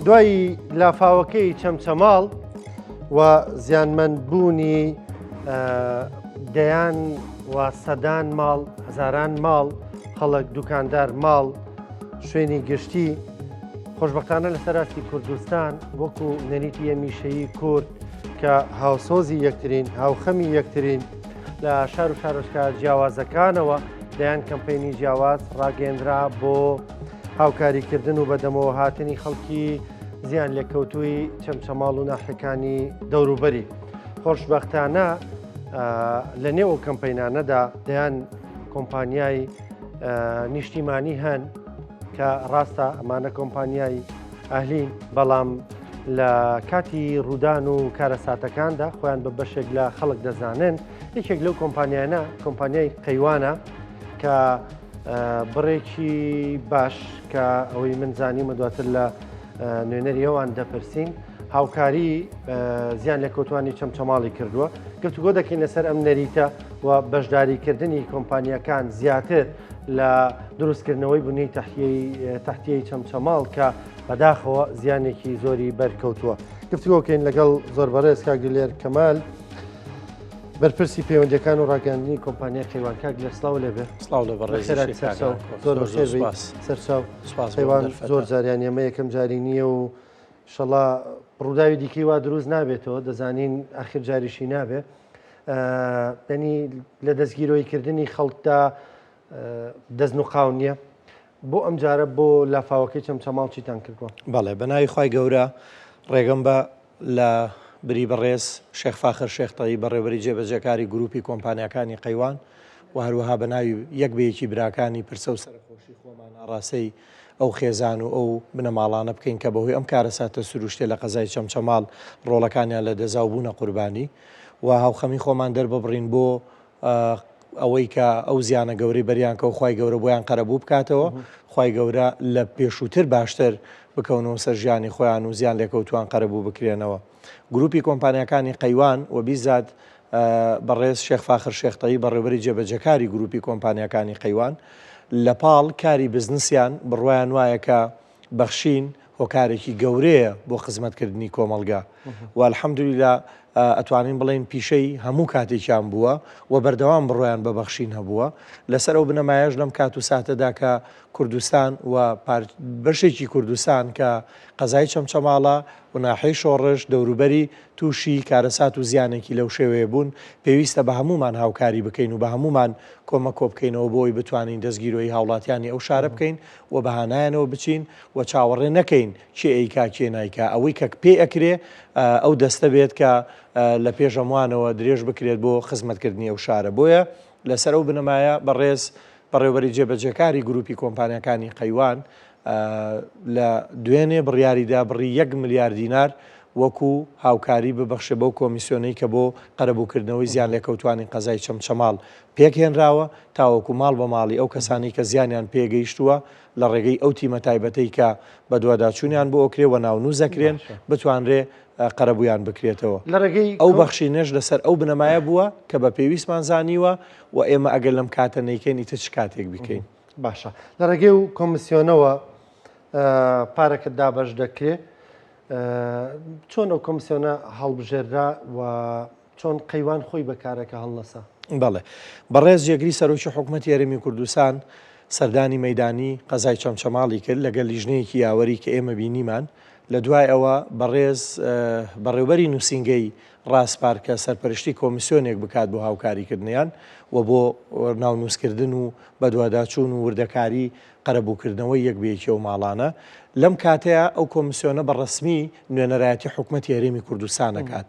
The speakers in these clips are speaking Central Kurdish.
دوای لافاوەکەی چەمچەماڵ و زیانمەند بوونی دەیان و سەدان ماڵ، هەزاران ماڵ، خەڵک، دوکاندار، ماڵ، شوێنی گشتی، خۆشبەختانە لەسەر ئاستی کوردستان وەکو نەریتی هەمیشەیی کورد کە هاوسۆزی یەکترین، هاوخەمی یەکترین، لە شار و شارۆچکە جیاوازەکانەوە دەیان کەمپەینی جیاواز ڕاگەیەندرا بۆ هاوکاریکردن و بەدەمەوە هاتنی خەڵکی زیان لێکەوتووی چەمچەماڵ و ناحیەکانی دەوروبەری. خۆشبەختانە لە نێو ئەو کەمپەینانەدا دەیان کۆمپانیای نیشتیمانی هەن کە ڕاستە ئەمانە کۆمپانیای ئەهلین بەڵام لە کاتی ڕوودان و کارەساتەکاندا خۆیان بە بەشێک لە خەڵک دەزانن یەکێک لەو کۆمپانیانە کۆمپانیای قەیوانە کە بڕێکی باش کە ئەوەی من زانیمە دواتر لە نوێنەری ئەوان دەپرسین هاوکاری زیان لێکەوتوانی چەمچەماڵی کردووە گفتوگۆ دەکەین لەسەر ئەم نەریتە و بەشداریکردنی کۆمپانیەکان زیاتر لە دروستکردنەوەی بنیەی تەحتیەی چەمچەماڵ کە بەداخەوە زیانێکی زۆری بەرکەوتووە گفتوگۆکەین لەگەڵ زۆر بەڕێز کاک دلێر کەمال بەرپرسی پەیوەندیەکان و ڕاگەاندنی کۆمپانیای قەیوان کاک دلێر سڵاو لێبێ سڵاو لە بەڕێز سەرچاو زۆر بەخێر بێی سەرچاو قەیوان زۆر جاریان ئێمە یەکەم جاری نییە و شەڵا ڕووداوی دیکەی وا دروست نابێتەوە دەزانین ئاخر جاریشی نابێ ینی لە دەستگیرۆیکردنی خەڵکدا دەست نوقاو نییە بۆ ئەم جارە بۆ لافاوەکەی چەمچەماڵ چیتان کردووە؟ بەڵێ بە ناوی خوای گەورە ڕێگەم بە لە بری بەڕێز شێخ فاخر شێخ تەیب بەڕێوەبەری جێبەجێکاری گروپی کۆمپانیاکانی قەیوان و هەروەها بە ناوی یەک بە یەکی براکانی پرسە و سەرەخۆشی خۆمان ئاڕاستەی ئەو خێزان و ئەو بنەماڵانە بکەین کە بەهۆی ئەم کارەساتە سروشتیە لە قەزای چەمچەماڵ ڕۆڵەکانیان لەدەستدا و بوونە قوربانی و هاوخەمی خۆمان دەرببڕین بۆ ئەوەی کە ئەو زیانە گەورەی بەریان کەوت خوای گەورە بۆیان قەرەبوو بکاتەوە خوای گەورە لە پێشووتر باشتر بکەونەوە سەر ژیانی خۆیان و زیان لێکەوتووان قەرەبوو بکرێنەوە گروپی کۆمپانیاکانی قەیوان و بیزات بەڕێز شێخ فاخر شێخ تەیب بەڕێوبەری جێبەجێکاری گروپی کۆمپانیاکانی قەیوان لە پاڵ کاری بزنسیان بڕوایان وایە کە بەخشین هۆکارێکی گەورەیە بۆ خزمەتکردنی کۆمەڵگە و الحمدللە ئەتوانین بڵێین پیشەی هەموو کاتێکیان بووە و بەردەوام بڕوایان بە بەخشین هەبووە لەسەر ئەو بنەمایەش لەم کات و ساتەدا کە کوردستان و بەشێکی کوردستان کە قەزای چەمچەماڵە و ناحیەی شۆڕش دەوروبەری تووشی کارەسات و زیانێکی لەو شێوەیە بوون پێویستە بە هەموومان هاوکاری بکەین و بە هەموومان کۆمەک کۆبکەینەوە بۆ ئەوەی بتوانین دەستگیرۆیی هاوڵاتیانی ئەو شارە بکەین و بە هانایانەوە بچین و چاوەڕێ نەکەین کێ ئەیکا کێ نایکا ئەوەی کە پێی ئەکرێ ئەو دەستە بێت کە لە پێش هەمووانەوە درێژ بکرێت بۆ خزمەتکردنی ئەو شارە بۆیە لەسەر ئەو بنەمایە بەڕێز بەڕێوبەری جێبەجێکاری گروپی کۆمپانیاکانی قەیوان لە دوێنێ بڕیاریدا بڕی یەک ملیار دینار وەکو هاوکاری ببەخشێ بەو کۆمیسیۆنەی کە بۆ قەرەبووکردنەوەی زیانلێکەوتوانی قەزای چەمچەماڵ پێکهێنراوە تاوەکو ماڵ بە ماڵی ئەو کەسانەی کە زیانیان پێگەیشتووە لە ڕێگەی ئەو تیمە تایبەتەی کە بەدواداچوونیان بۆ ئەکرێ و ناونووس ئەکرێن بتوانرێ قەرەبوویان بکرێتەوە. لە ڕێگەی ئەو بەخشینەش لەسەر ئەو بنەمایە بووە کە بە پێویستمان زانیوە و ئێمە ئەگەر لەم کاتە نەیکەین ئیتر چ کاتێک بیکەین. باشە لە ڕێگەی و کۆمسیۆنەوە پارەکە دابەش دەکرێ چۆن ئەو کۆمسیۆنە هەڵبژێررا و چۆن قەیوان خۆی بە کارەکە هەڵنەسا؟ بەڵێ. بەڕێز جێگری سەرۆکی حکومەتی هەرێمی کوردستان سەردانی مەیدانی قەزای چەمچەماڵی کرد لەگەل لیژنەیەکی یاوەری کە ئێمە بینیمان، لە دوای ئەوە بەڕێز بەڕێوبەری نووسینگەی ڕاسپارد کە سەرپەرشتی کۆمیسیۆنێک بکات بۆ هاوکاریکردنیان و بۆ ناونووسکردن و بەدواداچوون و وردەکاری قەرەبووکردنەوەی یەک بە یەکی ئەو ماڵانە. لەم کاتەیا ئەو کۆمیسیۆنە بە ڕەسمی نوێنەرایەتی حکومەتی هەرێمی کوردستان ئەکات.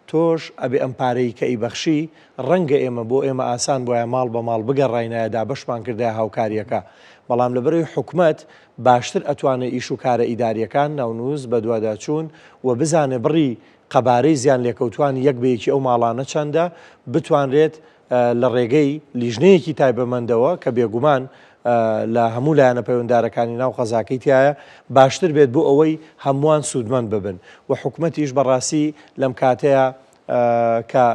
تۆش ئەبێ ئەم پارەی کە ئەیبەخشی، ڕەنگە ئێمە بۆ ئێمە ئاسان بوایە ماڵ بە ماڵ بگەڕاینایە دابەشمان کردایە هاوکارییەکە، بەڵام لەبەرئەوەی حکومەت باشتر ئەتوانێ ئیش و کارە ئیدارییەکان، ناونووس، بەدواداچوون و بزانێ بڕی قەبارەی زیانلێکەوتووانی یەک بە یەکی ئەو ماڵانە چەندە، بتوانرێت لە ڕێگەی لیژنەیەکی تایبەمەندەوە کە بێگومان لە هەموو لایەنە پەیوەندارەکانی ناو قەزاکەی تیایە باشتر بێت بۆ ئەوەی هەمووان سوودمەند ببن و حکومەتیش بەڕاستی لەم کاتەیە کە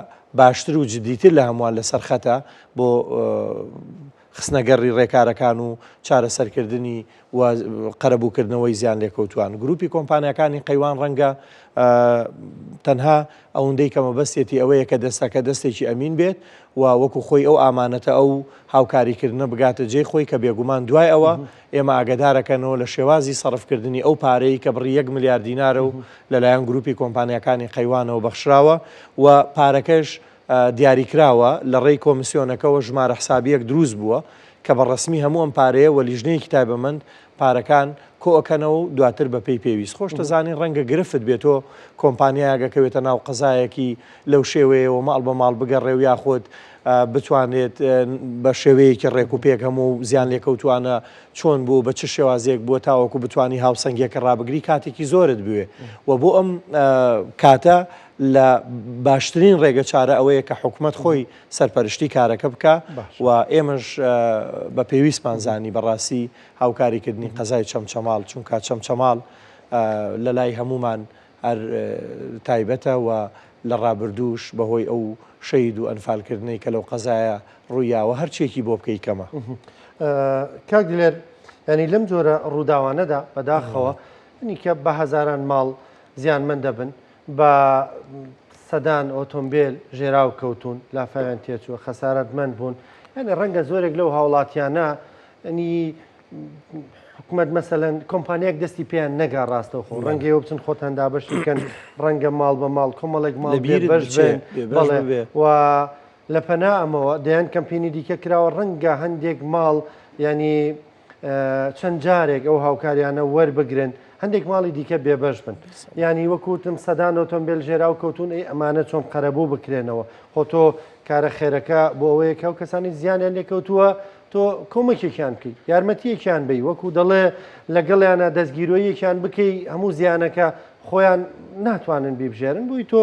باشتر و جدیتر لە هەمووان لەسەر خەتە بۆ. خستنەگەڕی ڕێکارەکان و چارەسەرکردنی و قەرەبووکردنەوەی زیانلێکەوتووان. گروپی کۆمپانیاکانی قەیوان ڕەنگە تەنها ئەوەندەی کە مەبەستێتی ئەوەیە کە دەستەکە دەستێکی ئەمین بێت و وەکو خۆی ئەو ئامانەتە ئەو هاوکاریکردنە بگاتە جێی خۆی کە بێگومان دوای ئەوە ئێمە ئاگەدارەکەنەوە لە شێوازی سەرفکردنی ئەو پارەی کە بڕی یەک ملیار دینارە و لەلایەن گروپی کۆمپانیاکانی قەیوانەوە بەخشراوە و پارەکەش دیاریکراوە لە ڕێی کۆمسیۆنەکەوە ژمارە حسابییەک دروست بووە کە بە ڕەسمی هەموو ئەم پارەیە وە لیژنەیەکی تایبەمەند پارەکان کۆئەکەنەوە و دواتر بە پێی پێویست خۆشت ئەزانی ڕەنگە گرفت بێ تۆ کۆمپانیایەک ئەکەوێتە ناو قەزایەکی لەو شێوەیەوە ماڵ بە ماڵ بگەڕێ و یاخود بتوانێت بە شێوەیەکی ڕێک و پێک هەموو زیان لێکەوتوانە چۆن بوو بە چ شێوازێک بووە تاوەکو بتانی هاوسەنگیەکە ڕابگری کاتێکی زۆرت بوێ و بۆ ئەم کاتە لە باشترین ڕێگە چارە ئەوەیە کە حکومەت خۆی سەرپەرشتی کارەکە بکا و ئێمەش بە پێویستمان زانی بەڕاستی هاوکاریکردنی قەزای چەمچەماڵ چونکە چەمچەماڵ لە لای هەمومان هەر تایبەتە و لە ڕابردووش بەهۆی ئەو شەهید و ئەنفالکردنەی کە لەو قەزایە ڕوویاوە هەرچیەکی بۆ بکەی کەمە. کاک دلێر یانی لەم جۆرە ڕووداوانەدا بەداخەوە یانی کە بە هەزاران ماڵ زیانمەند دەبن بە سەدان ئۆتۆمبێل ژێراو کەوتوون، لافاویان تێچووە، خەسارەتمەند بوون، یانی ڕەنگە زۆرێک لەو هاوڵاتیانە ینی حکومەت مەسەلەن کۆمپانیایەک دەستی پێیان نەگا ڕاستەوخۆ ڕەنگە ئێوە بچن خۆتان دابەشی بکەن ڕەنگە ماڵ بە ماڵ کۆمەڵێک ماڵ بێبەش بن بەڵێ و لە پەنا ئەمەوە دەیان کەمپینی دیکە کراوە ڕەنگە هەندێک ماڵ ینی چەند جارێک ئەو هاوکاریانە وەربگرن، هەندێک ماڵی دیکە بێبەش بن. یانی وەکو وتم سەدان ئۆتۆمبێل ژێراو کەوتوون، ئەی ئەمانە چۆن قەرەبوو بکرێنەوە؟ خۆ تۆ کارە خێرەکە بۆ ئەوەیە کە ئەو کەسانەی زیانیان لێکەوتووە تۆ کۆمەکێکیان بکەی، یارمەتییەکیان بەی، وەکو دەڵێ لەگەڵیانە دەستگیرۆییەکیان بکەی، هەموو زیانەکە خۆیان ناتوانن بیبژێرن، بۆی تۆ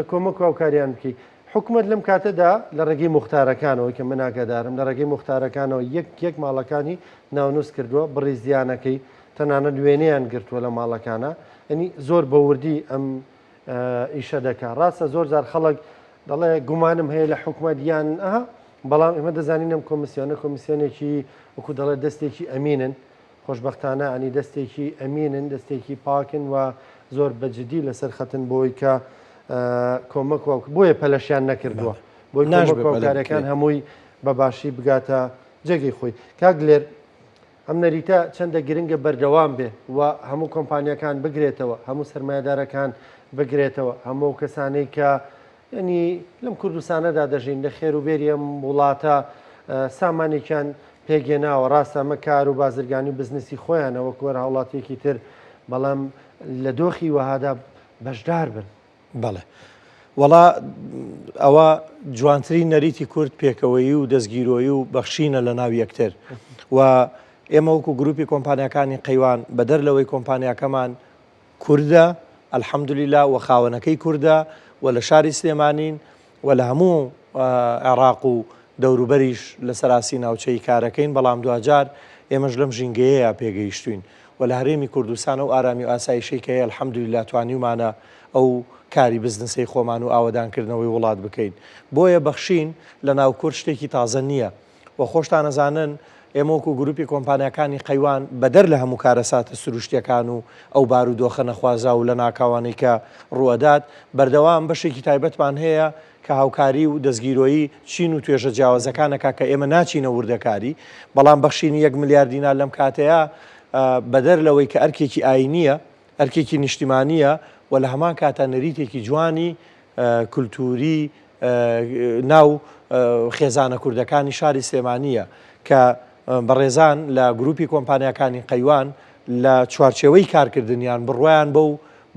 کۆمەک و هاوکاریان بکەی. حکومەت لەم کاتەدا لە ڕێگەی موختارەکانەوە کە من ئاگادارم لە ڕێگەی موختارەکانەوە یەک یەک ماڵەکانی ناونووس کردووە بڕی زیانەکەی تەنانەت وێنەیان گرتووە لە ماڵەکانە ینی زۆر بە وردی ئەم ئیشە دەکا ڕاستە زۆر جار خەڵک دەڵێ گومانم هەیە لە حکومەت یان ئەها بەڵام ئێمە دەزانین ئەم کۆمیسیۆنە کۆمیسیۆنێکی وەکو دەڵێ دەستێکی ئەمینن خۆشبەختانە ئەنی دەستێکی ئەمینن دەستێکی پاکن و زۆر بە جدی لەسەر خەتن بۆی کە کۆمەک و بۆیە پەلەشیان نەکردووە بۆی کۆمەک و کارەکان هەمووی بە باشی بگاتە جێگەی خۆی. کاک دلێر ئەم نەریتە چەندە گرنگە بەردەوام بێ و هەموو کۆمپانیاکان بگرێتەوە هەموو سەرمایەدارەکان بگرێتەوە هەموو کەسانەی کە یەنی لەم کوردستانەدا دەژین لە خێر و بێری ئەم وڵاتە سامانێکیان پێکهێناوە، ڕاستە ئەمە کار و بازرگانی و بزنسی خۆیانە وەکو هەر هاوڵاتیەکی تر، بەڵام لە دۆخی وەهادا بەشدار بن. بەڵێ وەڵا ئەوە جوانترین نەریتی کورد پێکەوەیی و دەستگیرۆیی و بەخشینە لە ناو یەکتر و ئێمە وەکو گروپی کۆمپانیاکانی قەیوان بەدەر لەوەی کۆمپانیاکەمان کوردە الحمدللە و خاوەنەکەی کوردە و لە شاری سلێمانین و لە هەموو عێڕاق و دەوروبەریش لە سەراسی ناوچەیی کارەکەین بەڵام دواجار ئێمەش لەم ژینگەیەیا پێگەیشتوین و لە هەرێمی کوردستان ئەو ئارامی و ئاسایشەی کە هەیە الحمدللە توانیومانە ئەو کاری بزنسەی خۆمان و ئاوەدانکردنەوەی وڵات بکەین بۆیە بەخشین لە ناو کورد شتێکی تازە نییە وە خۆشتان ئەزانن ئێمە وەکو گروپی کۆمپانیاکانی قەیوان بەدەر لە هەموو کارەساتە سروشتیەکان و ئەو بارودۆخە نەخوازراو و لەناکاوانەی کە ڕووئەدات بەردەوام بەشێکی تایبەتمان هەیە کە هاوکاری و دەستگیرۆیی چین و توێژە جیاوازەکان ئەکا کە ئێمە ناچینە وردەکاری بەڵام بەخشینی یەک ملیار دینار لەم کاتەیا بەدەر لەوەی کە ئەرکێکی ئاینیە ئەرکێکی نیشتیمانیە و لە هەمان کاتا نەریتێکی جوانی کولتووری ناو خێزانە کوردەکانی شاری سلێمانییە کە بەڕێزان لە گروپی کۆمپانیاکانی قەیوان لە چوارچێوەی کارکردنیان بڕوایان بەو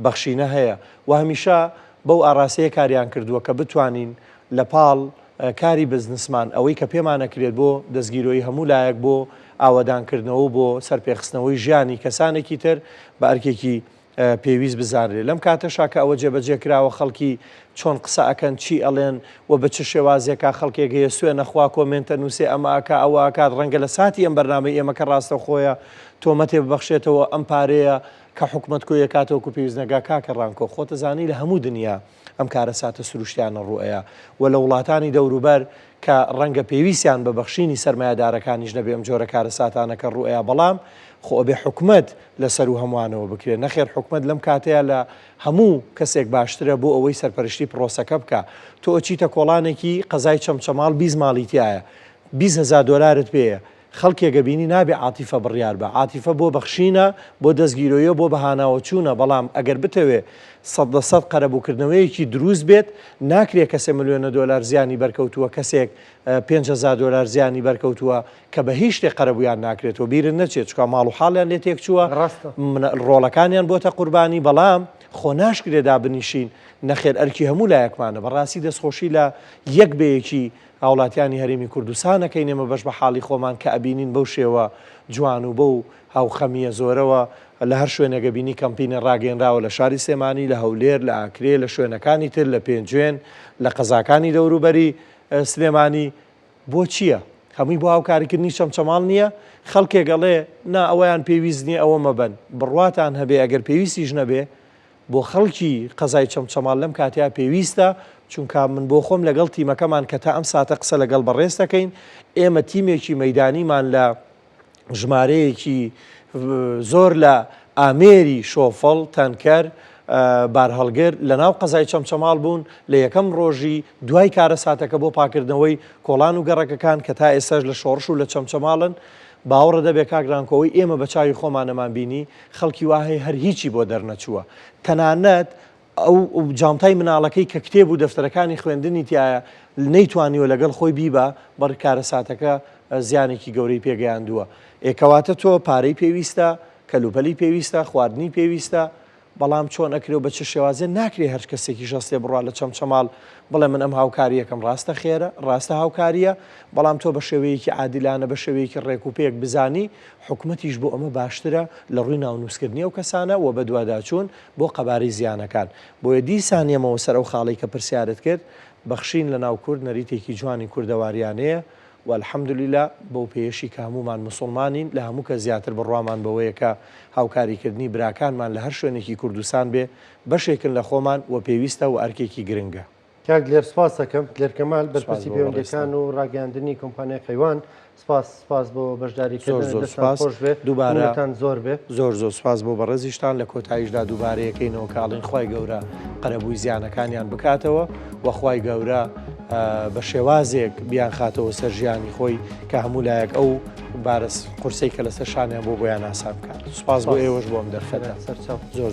بەخشینە هەیە و هەمیشە بەو ئاڕاستەیە کاریان کردووە کە بتوانین لە پاڵ کاری بزنسمان ئەوەی کە پێمانەکرێت بۆ دەستگیرۆیی هەموو لایەک بۆ ئاوەدانکردنەوە و بۆ سەرپێخستنەوەی ژیانی کەسانێکی تر بە ئەرکێکی پێویست بزانرێ لەم کاتەشا کە ئەوە جێبەجێ کراوە خەڵکی چۆن قسە ئەکەن چی ئەڵێن و بە چ شێوازێکا خەڵکێک هەیە سوێن ئەخوا کۆمێنت ئەنووسێ ئەمە ئەکا ئەوە ئەکات ڕەنگە لە ساتی ئەم بەرنامەی ئێمە کە ڕاستەوخۆیە تۆمەتێ ببەخشێتەوە ئەم پارەیە کە حکومەت کۆی ئەکاتەوە وەکو پێویست نەگا کاکە ڕانکۆ خۆتەزانی لە هەموو دنیا ئەم کارەساتە سروشتیانە ڕووئەیا و لە وڵاتانی دەوروبەر کە ڕەنگە پێویستیان بە بەخشینی سەرمایەدارەکانیش نەبێ ئەم جۆرە کارەساتانە کە ڕووئەیا بەڵام خۆ ئەبێ حکومەت لە سەروو هەمووانەوە بکرێ نەخێر حکومەت لەم کاتەیا لە هەموو کەسێک باشترە بۆ ئەوەی سەرپەرشتی پڕۆسەکە بکا تۆ ئەچیتە کۆڵانێکی قەزای چەمچەماڵ 20 ماڵی تیایە 20 هەزار دۆلارت پێیە خەڵکێک ئەبینی نابێ عاتیفە بڕیار با، عاتیفە بۆ بەخشینە، بۆ دەستگیرۆیە، بۆ بەهاناوەچوونە، بەڵام ئەگەر بتەوێ 100% قەرەبووکردنەوەیەکی دروست بێت، ناکرێ کەسێ ملیۆنە دۆلار زیانی بەرکەوتووە، کەسێک 5000 دۆلار زیانی بەرکەوتووە کە بە هیچ شتێک قەرەبوویان ناکرێتەوە، بیرت نەچێت چونکە ماڵ و حاڵیان لێ تێکچووە، ڕاستە. ڕۆڵەکانیان بۆتە قوربانی، بەڵام خۆ ناشکرێ دابنیشین، نەخێر ئەرکی هەموو لایەکمانە، بەڕاستی دەستخۆشی لە یەک بە یەکی هاوڵاتیانی هەرێمی کوردستان ئەکەین ئێمە بەش بە حاڵی خۆمان کە ئەبینین بەو شێوە جوان و بەو هاوخەمیە زۆرەوە لە هەر شوێنێک ئەبینی کەمپینە ڕاگەیەنراوە لە شاری سلێمانی لە هەولێر لە ئاکرێ لە شوێنەکانی تر لە پێنجوێن لە قەزاکانی دەوروبەری سلێمانی بۆ چییە؟ هەمووی بۆ هاوکاریکردنی چەمچەماڵ نییە؟ خەڵکێک ئەڵێ نا ئەوەیان پێویست نییە ئەوە مەبەن بڕواتان هەبێ ئەگەر پێویستیش نەبێ بۆ خەڵکی قەزای چەمچەماڵ لەم کاتەیا پێویستە، چونکا من بۆ خۆم لەگەڵ تیمەکەمان کە تا ئەم ساتە قسە لەگەڵ بەڕێز دەکەین، ئێمە تیمێکی مەیدانیمان لە ژمارەیەکی زۆر لە ئامێری شۆفڵ، تەنکەر، بارهەڵگر لەناو قەزای چەمچەماڵ بوون لە یەکەم ڕۆژی دوای کارەساتەکە بۆ پاکردنەوەی کۆڵان و گەڕەکەکان کە تا ئێستاش لە شۆڕش و لە چەمچەماڵن، باوەڕت هەبێ کاک رانکۆ ئەوەی ئێمە بە چاوی خۆمان ئەمانبینی خەڵکی وا هەیە هەر هیچی بۆ دەرنەچووە تەنانەت ئەو جانتای مناڵەکەی کە کتێب و دەفتەرەکانی خوێندنی تایە نەیتوانیوە لەگەڵ خۆی بیبا بەڕ کارەساتەکە زیانێکی گەورەی پێگەیاندووە ئێکەواتە تۆ پارەی پێویستە کەلوپەلی پێویستە خواردنی پێویستە بەڵام چۆن ئەکرێ و بە چ شێوازێ ناکرێ هەر کەسێکیش هەستێ بڕوا لە چەمچەماڵ بڵێ من ئەم هاوکارییەکەم ڕاستە خێرە ڕاستە هاوکارییە بەڵام تۆ بە شێوەیەکی عادیلانە بە شێوەیەکی ڕێک و پێک بزانی حکومەتیش بۆ ئەمە باشترە لە ڕووی ناونووسکردنی ئەو کەسانە و بەدواداچوون بۆ قەبارەی زیانەکان بۆیە دیسان یەمەوە سەر ئەو خاڵەی کە پرسیارت کرد بەخشین لە ناو کورد نەریتێکی جوانی کوردەواریانەیە و الحمدللە بەو پێیەشی کە هەموومان موسوڵمانین لە هەموو کەس زیاتر بڕوامان بەوەیە کە هاوکاریکردنی براکانمان لە هەر شوێنێکی کوردستان بێ بەشێکن لە خۆمان و پێویستە و ئەرکێکی گرنگە. کاک دلێر سپاس ئەکەم. دلێر کەمال سپاس بەرپرسی بۆ پەیوەندیەکان بەڕێزتان. و ڕاگەیاندنی کۆمپانیای قەیوان سپاس سپاس بۆ بەشداری زۆر کردنت زۆر دەستان سپاس خۆش بێ دووبارە نمونەتان زۆر بێ. زۆر زۆر سپاس بۆ بەڕێزیشتان لە کۆتاییشدا دووبارەیەکەینەوە کە ئەڵێین خوای گەورە قەرەبووی زیانەکانیان بکاتەوە و خوای گەورە بە شێوازێک بیانخاتەوە سەر ژیانی خۆی کە هەموو لایەک ئەو بارە قورسەی کە لەسەر شانیان بۆ بۆیان ئاسان بکات سپاس بۆ ئێوەش بۆ ئەم دەرفەتە سەرچاو زۆر زۆر.